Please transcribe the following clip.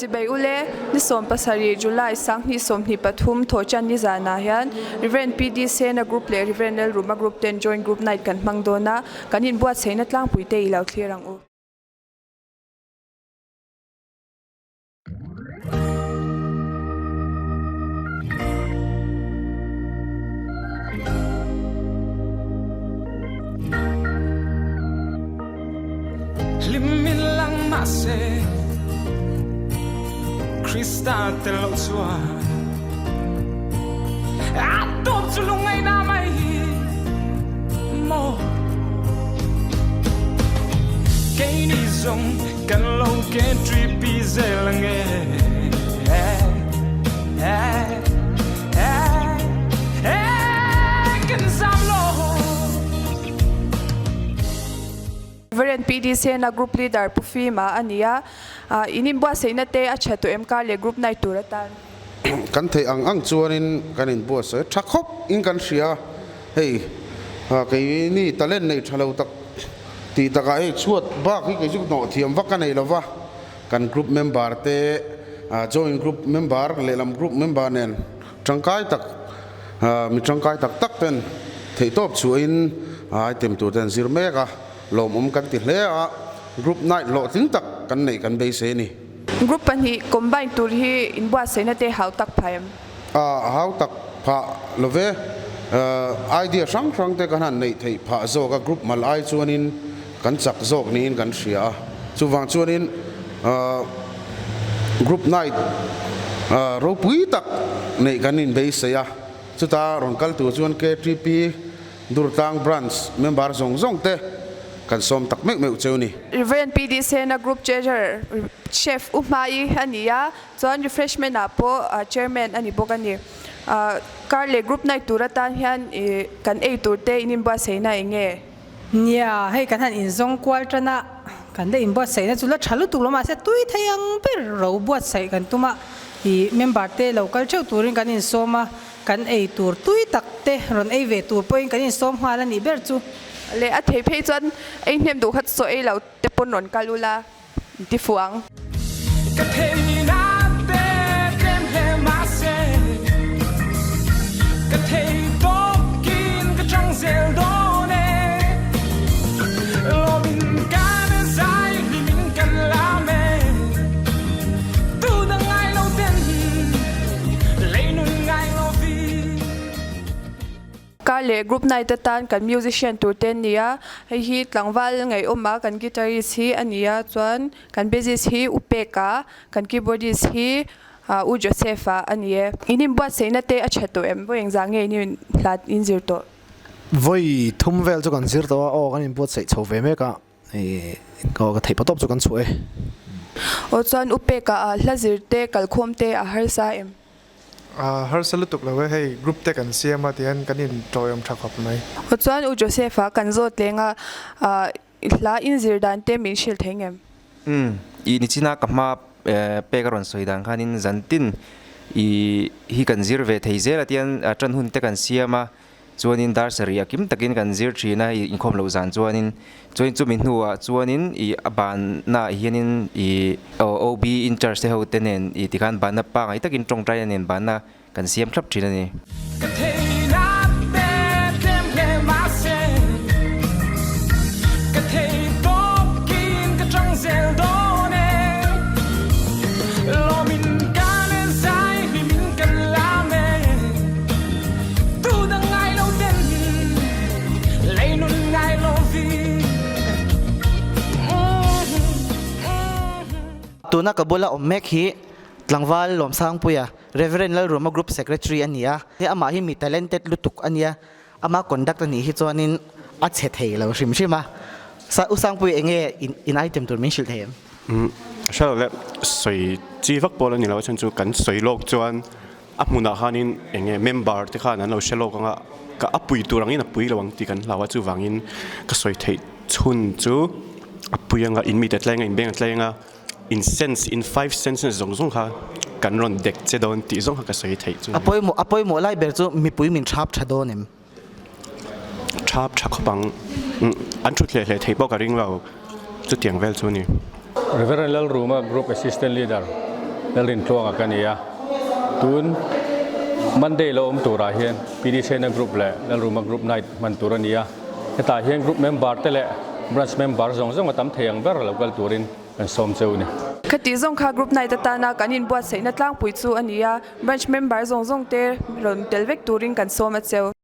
Chibai ule, ni 17 July 2023 thawhchan ni zanah hian Rev. PD Sena Group leh Rev. Lalruma Group ten Joint Group Night kan hmang dawn a, kan inbuatsaihna tlangpui te i lo thlir ang u. Hlim in lang mahse Krista tel lo chuan A tawp chu lungngaihna mai hi maw Keini zawng kan lo ken ṭipi zel ange Kan zam lo. Rev. PD Sena Group Leader Pu Fima a ni a, in inbuatsaihna te a tha tawh em kar leh group night tur atan? Kan theih ang ang chuanin kan inbuatsaih tha khawp in kan hria, hei keini talent nei tha lo tak tih takah hei chhuat bak hi kei chu hnawh thiam vak a nei lo va, kan group member te joint group member lehlam group member nen tangkai tak mi tangkai tak tak ten theihtawp chhuahin item tur te an zir mek a, lawmawm kan ti hle a, group night hlawhtling tak kan neih kan beisei a ni. Group pahnih combine tur hi inbuatsaihna te hau tak phah em? A hau tak phah lo ve. Idea hrang hrang te kan han neih theih phah zawk a, group mal ai chuanin kan chak zawk niin kan hria a. Chuvang chuanin group night ropui tak neih kan inbeisei a, chuta rawn kal tur chuan KTP Durtlang Branch member zawng zawng te kan sawm tak meuh meuh cheu ni. Rev. PD Sena Group Treasurer Chef U Hmai a ni a, chuan Refreshment ah pawh Chairman a ni bawk a ni. Kar leh Group night tur atan hian kan ei tur te in inbuatsaihna eng nge? Nia, hei kan han inzawng kual tan a, kan la inbuatsaihna chu la tha lutuk lo mahse tui thei ang ber ro buatsaih kan tum a, ih member te lo kal theuh turin kan insawm a, Kan ei tur tui tak te rawn ei ve tur pawhin kan insawm nghal a nih ber chu. Leh a thei phei chuan ei hnem duh kha chaw ei lo te pawn rawn kal ula ti fuh ang. Ka theihna te tlem hle mahse ka thei tawkin ka chang zel dawn e. Lawmin kan zai hlimin kan lam e. Tu dang ngai lo ten. Kar leh group night atan kan musician tur te an ni a, hei hi tlangval ngaihawm a kan guitarist hi a ni a chuan kan bassist hi U Peka kan keyboardist hi U Joseph a a ni e. In inbuatsaihna te a tha tawh em? Vawi engzah nge in inhlat in zir tawh? Vawi thum vel chu kan zir tawh a, aw kan inbuatsaih chho ve mek a. Aw ka theih patawp chu kan chhuah e. Aw chuan U Peka ah hla zir te kalkhawm te a harsa em? A harsa lutuk lo e, hei group te kan siam a tihian kan in tawiawm tha khawp mai. Aw chuan U Joseph a kan zawt leng a, hla in zir dan te min hrilh thei ngem? Umm i nichina ka hma pek a rawn sawi dan khanin zantin i hi kan zir ve thei zel a tihian tan hun te kan siam a, Chuanin dar sarih a kim takin kan zir thin a, i inkhawm loh zan chuanin chuanin chumi hnuah chuanin i a bannaah hianin i OB in charge te ho te nen i tikhan banna pangai takin tawngtaina nen banna kan siam thlap thin a ni. Ka theihna te tlem hle mahse ka thei tawkin ka chang zel dawn e Lawmin kan zai hlimin kan lam e. Tuna ka bula awm mek hi Tlangval Lawmsangpuia, Reverend Lalruma Group Secretary a ni a. Amah hi mi talented lutuk a nia, ama conduct a nih hi chuanin a chhe thei lo hrim hrim a. U Sangpui enge in item tur min hrilh thei em? Hre lo le, sawi chi vak pawh la ni lo a chhan chu kan sawi lawk chuan A hmunah khanin eng nge member te khan an lo hre lawk ang a, ka a pui tur angin a pui lo ang tih kan hlau a, chuvangin ka sawi theih chhun chu a pui anga in mite tlenga in beng a tlenga in sense in five senses zawng zawng kha kan rawn dek che dawn tih zawng kha ka sawi theih chu. A pawimawh a pawimawh lai ber chu mipui min thap tha dawn em? Thap tha khawp ang, an thut hleh hleh theih pawh ka ring lo, chutiang vel chu a ni. Reverend Lalruma Group Assistant Leader. Lalrintluanga ka ni a, tun Monday lo awm turah hian PD Sena Group leh Lalruma Group Night hman tur a ni a, hetah hian Group member te leh Branch member zawng zawng a tam thei ang ber lo kal turin kan sawm cheu ni. Khati zawng kha Group Night atana kan inbuatsaihna tlangpui chu a ni a, Branch member zawng zawng te rawn tel vek turin kan sawm a cheu.